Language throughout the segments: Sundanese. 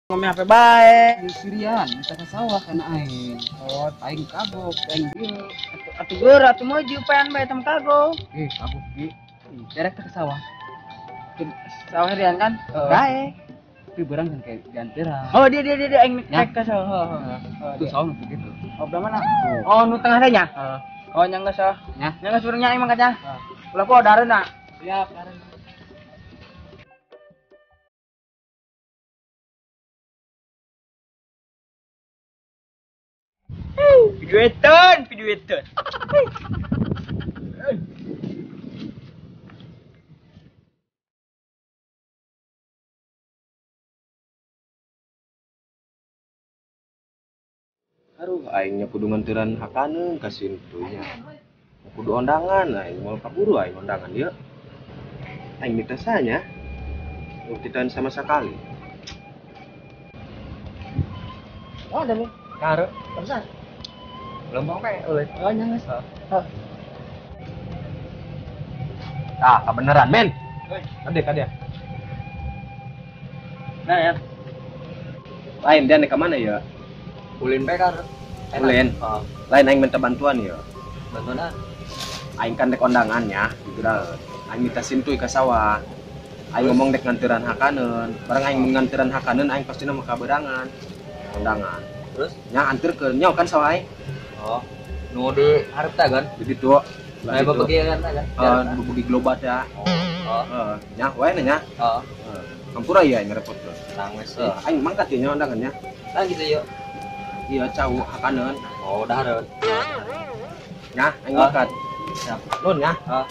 Ngomong HP bae. Sirian, kita ke sawah kana aing. Oh, aing kagok, aing dieu. Atuh geura atuh maju paean bae tem kagok. Kagok ge. Derek teh ke sawah. Sawah rian kan? Bae. Tapi berang kan kayak gantiran. Oh, dia aing nek ke sawah. Tuh sawah nu gitu. Oh, belah mana? Oh, nu tengah teh nya? Oh, nya geus ah. Nya. Nya geus urang nya aing mangkatnya. Ulah ku dareuna. Siap, dareuna. Piduetan. Aduh, aingnya kudu nganteran hakaneun ka sintunya. Kudu ondangan, aing moal kaburu aing ondangan ieu. Aing minta sanya. Titahan sama sekali. Oh, ada nih. Karo, besar. Belum mau kayak oleh. Oh, nyangas. Heeh. Ah, kebenaran, men. Ade kade. Nah, ya. Lain dia nek ka mana ya? Ulin bae karo. Ulin. Heeh. Lain aing minta bantuan ya. Bantuan ah. Aing kan dek ondangan ya, gitu dah. Aing minta sintuy ka sawah. Aing ngomong dek nganteran hakaneun. Barang aing nganteran hakaneun aing pastina mah kaberangan. Ondangan. Terus nya anterkeun nya kan sawah aing. Oh, nu di hareup teh kan? Di ditu. Nah, bebegi kan teh kan? Heeh, bebegi globat ya. Oh. Heeh, nya wae nya. Heeh. Hampura ieu aing ngerepotkeun. Tenang wes. Aing mangkat ieu nya ondangan nya. Nah gitu yuk. Iya, cau hakaneun. Oh, dahareun. Nya, aing mangkat. Siap. Nun nya. Heeh.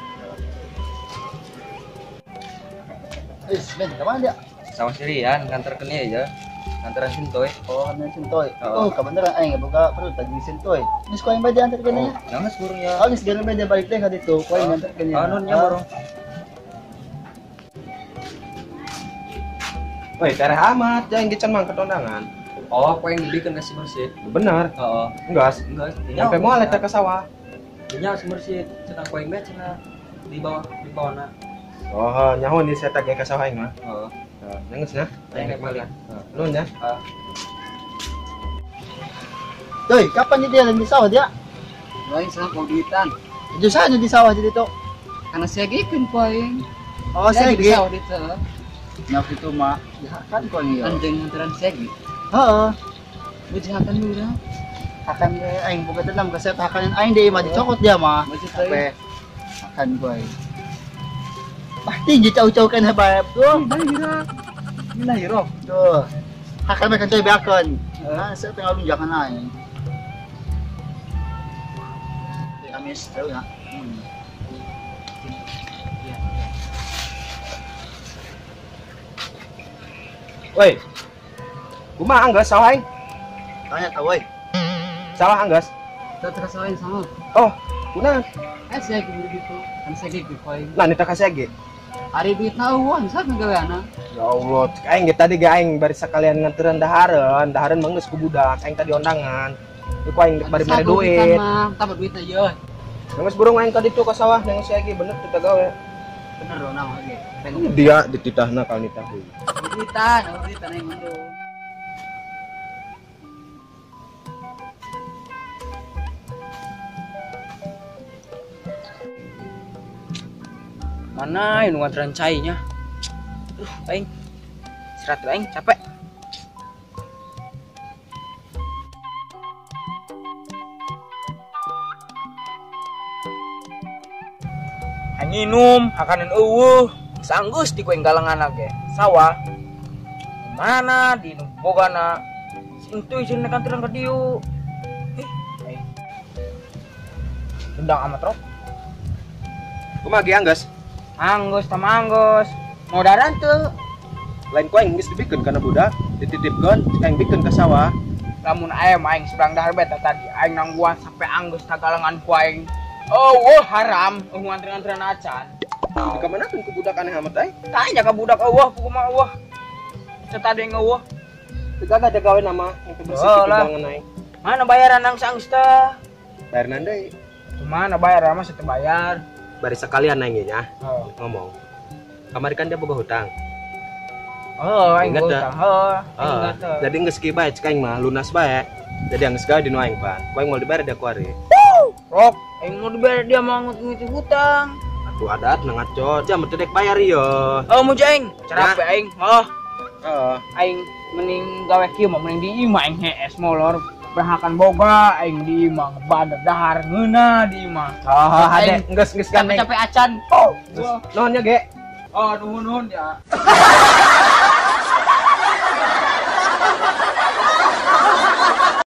Is, men, ka mana dia? Sama sirian nganterkeun ieu ya. Nganteran sintoy. Oh, nganteran sintoy. Oh, kebenaran aing buka perut tadi sintoy. Geus ku aing bae diantarkeun nya. Oh, geus burung ya. Oh, geus geura bae balik teh ka ditu, ku aing nganterkeun nya. Oh, nun nya burung. Woi, tereh amat, jangan gican mangkat ondangan. Oh, ku aing dibikeun ka si Mursid. Bener. Heeh. Enggas. Enggas. Nyampe moal eta ka sawah. Nya si Mursid, cenah ku aing bae cenah di bawah di bawahna. Oh, nyaho ni saya tag ka sawah aing mah. Heeh. Nya geus nya. Aing rek balik. Nuhun nya. Doi, kapan dia di sawah dia? Lain sama kau duitan. Itu di sawah jadi tuh. Karena saya gikeun ku aing. Oh, saya di sawah ditu. Nya kitu mah dihakan ku aing. Anjing nganteran segi. Heeh. Beuji hakan dulu dah. Hakan aing boga tenam kaset hakan aing deui mah dicokot dia mah. Sampai hakan ku aing. Pasti jauh-jauh kan hebat tuh. Ini hero. Tuh. Hakan bae kan beakeun. Nah, saya tengah lunjakan aing. Di Kamis tahu ya. Woi. Kumaha anggeus sawah aing? Tanya tahu woi. Sawah anggeus? Teu teu sawah sama. Oh, kunaon? Saya gitu gitu. Kan saya gitu aing. Nah, nita ka saya ge. Ari duit na eueuh, sak ngagaweana. Ya Allah, cek aing ge tadi ge aing bari sakalian nganteran dahareun, dahareun mah geus ku budak, aing tadi ondangan. Ieu ku aing bari mere duit. Tambah duit aja. Geus burung aing ka ditu ka sawah nang si ge bener teu gawe. Bener loh nama ge. Dia dititahna ka nitah deui. Duitan, duitan aing mundur. Mana yang nganteran cainya? Aing. Istirahat aing capek. Aing minum, hakanan eueuh, sanggeus di ku aing galengan ge. Sawah. Mana di nu bogana? Si entuy cenah nganteran ka dieu. Aing. Tendang amat rok. Kumaha ge anggeus? Anggus sama anggus. Mau daran tuh. Lain ku aing geus dibikeun kana budak, dititipkeun, aing bikeun ka sawah. Lamun ayam aing seberang dahar beta tadi, aing nangguan sampai anggus tagalengan ku aing. Oh, wah haram, ngantri-ngantrian acan. Di kamanakeun ku budak aneh amat aing? Tanya ka budak eueuh, kumaha eueuh. Tadi eueuh. Teu gagah gawe nama yang bersih kitu galengan aing. Mana bayaran nang anggus teh? Bayaran deui. Mana bayaran mah teu bayar. Bari sekalian aing nya. Oh. Ngomong. Kamari kan dia boga hutang. Oh, aing Ingat dah. hutang. Heuh, ingat teh. Jadi geus kieu bae cek aing mah lunas bae. Jadi geus gawe di nu aing pan. Ku aing moal dibayar dia kuari. Rok, aing mau dibayar dia mau ngut-nguti hutang. Atuh adat na ngaco, jam teu dek bayar ieu. Oh, mau aing. Cara Nah. aing. Oh, Heeh. aing mending gawe kieu mah mending di imah aing hees molor berhakan boga aing di imah ngebadar dahar ngeunah di imah. Oh, Aing hade geus geus gandeng. Capek-capek acan. Oh, Nuhun nya ge. oh nuhun nuhun ya.